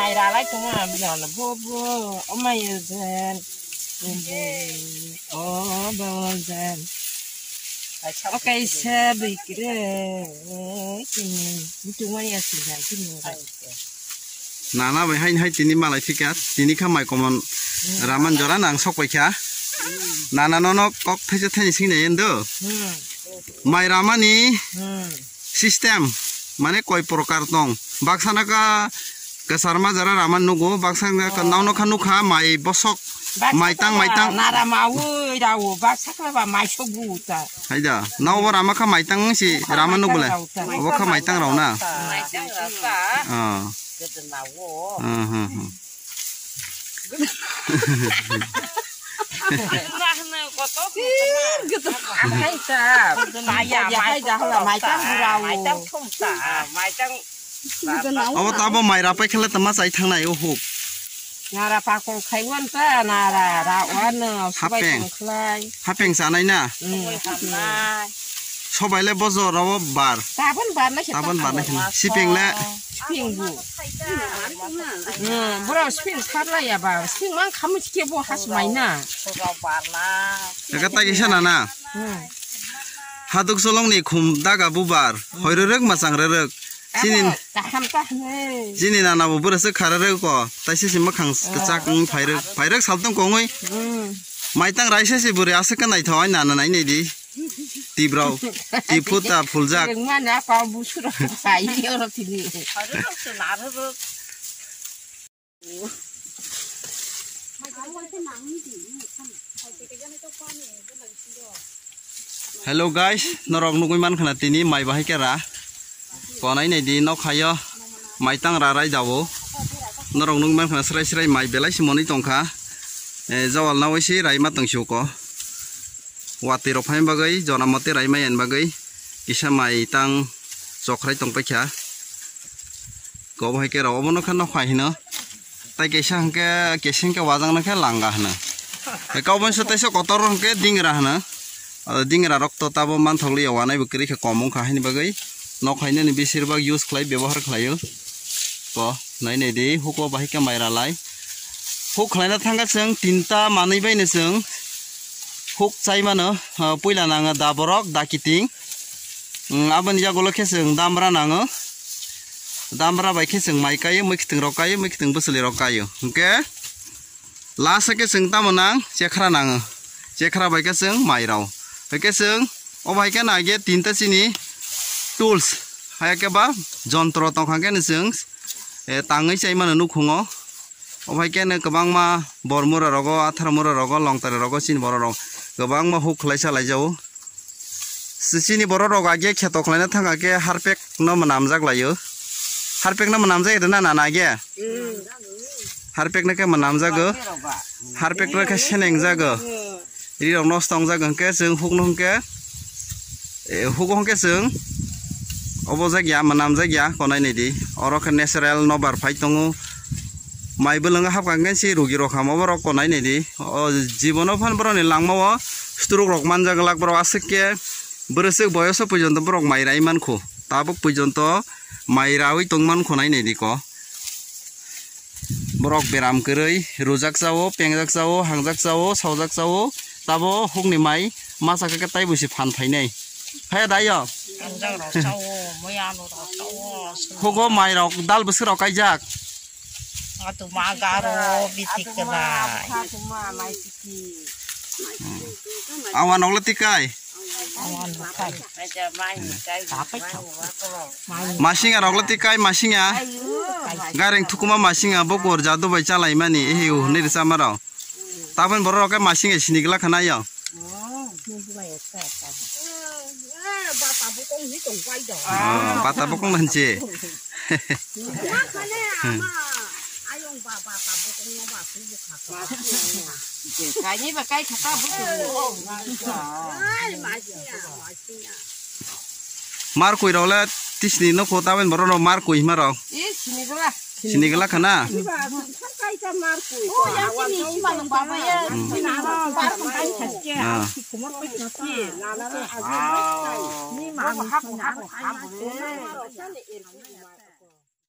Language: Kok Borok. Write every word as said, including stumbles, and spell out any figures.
Ai ralai tongma bilang bo bo omai jen. O bo jen. O kaisa bikre. Tongmani asli jan tini. Nana bai haini hai tini malai thika tini kha mai komon raman jora nang sok pai kha. Nana nono kok thaisa thaini sing nai endo. Mai ramani system mane koi prokar tong. Baksa naka kasarma jara raman nugo, baksa naka nauno kha nukha mai bosok, maitang, maitang. Nara maui rawo, baksa kha ba mai sogu ta. Haida, nao bo rama kha maitang si raman nukbole. Obo kha maitang rao na. Maitang rao ta. Ah. Gede nawo. Hmm, hmm, hmm. Akai ta. Maya, maya, maya, maya, thum ta, maya. Abo tabo mai rapai khala tama chai thangnai o huk. Nara pakol khaiwan ta, nara rawan no, subai Hapeng. Tongkhlai. Hapeng sanai na? Hmm. Sobai le bojo rao bar. Tabon bar na khe. Tabon bar na khe. Sipeng le? Sipeng bu. Hmm, bro, sipeng kharlai ya ba. Sipeng mang khamu chike bo has mai na. Eka ta kisa na na? Hmm. Haduk solong ni khum daga bubar. Hoirorok machang rorok. Chini, kaham ta hne. Chini nana bo bwrwswk khararwk ko, taisa se mwkhang kwchak wng phairwk, phairwk saltong kongwi. Hmm. Maitang raisa se bwrwi aswk khe naithok ai nana nainai di. Tibrao, tiphuta phuljak. Mane apa busuro sai oro tini. Hello guys, norok nugwi mankha na tini mai bahai khe ra. Konai nai di nok hayo maitang ra rai jabo. Norok nugwi mankha na srai srai mai belai se monwi tongkha. Eh, jawal nawi se rai ma tong suko. Watwi rok phaima bagwi, jona motwi rai ma yan bagwi kisa maitang chokrai tong paikha. Kobo hai khe rw obo nokha nokha hino. Tai kaisa hwnkhe keseng khe wajak nokhe langa hino. Hai kau bonso taisa kotor hwnkhe dingra hino. O dingra rok to tabo manthok liya wanai bo kwrwi khe kom wngkha haini bagwi. Nok haino ni besir bak use khlai bebohar khlaio. Ko nai nai di huko bahai khe mai ralai. Huk khlaina thangkha chwng tinta manwi baino chwng huk chai mano. Ah, puila nango da borok da kiting. Mm, aboni yagulo khe chwng damra nango. Damra bai khe chwng mai kaio, mwkhwtwng rok kaio, mwkhwtwng bwchwlwi rok kaio. Hwnkhe last khe chwng tamo nang chekhra nango. Chekhra bai khe chwng mai rao. Hwnkhe chwng obo hai khe nai khe tinta chini tools. Hai khe ba jontro tongkha khe no chwng, eh, tangwi chai mano nukhungo. Obo hai khe no kwbangma bor mura rogo, athar mura rogo, longtara rogo chini borok rok kwbangma huk khlai sa lai jao. Si-, chini borok rok age kheto khlaina thang khe harpek no mwnamjak laio. Harpek no mwnamjak rwna nana age? Harpek no khe mwnamjago. Harpek no khe senengjago. Ri rok nosto wngjak hwnkhe chwng huk no hwnkhe, eh, huk hwnkhe chwng obo jak ya, mwnamjak ya, konai nai di. Oro khe natural nobar phai tongo. Mai bwlwngo hapkha hwnkhe si rugi rok hamo borok konai nai di. O jibono phan borokni langmao stroke rok manjak glak borok aswk khe bwrwswk boyoso porjonto borok mai rai mankho. Tabuk porjonto mai raui tong mankho nai nai di ko. Borok beram kwrwi rwjak chao, pengjak chao, hangjak chao, saujak chao, tabo hukni mai masa khe taibo se phan phainai. Phai da yo? Hangjak rok chao, muya no rok chao. Hugo mai rok dal bwswk rok kaijak. Atu ma garo biti kwlai. Awa nokle tikai. Masinga rokle tikai masinga. Gareng thukuma masinga bo gor jadu bai chalai mani ehe u hwnwi rwchama rok. Tabon borok rok khe masinga sini glak khana yo. Ah, bata bokong hinse. Kaini ba kai khata buku. Mar koi rok le tisni no kho taben borok no mar koi hima rok. Sini gla khana. Ah.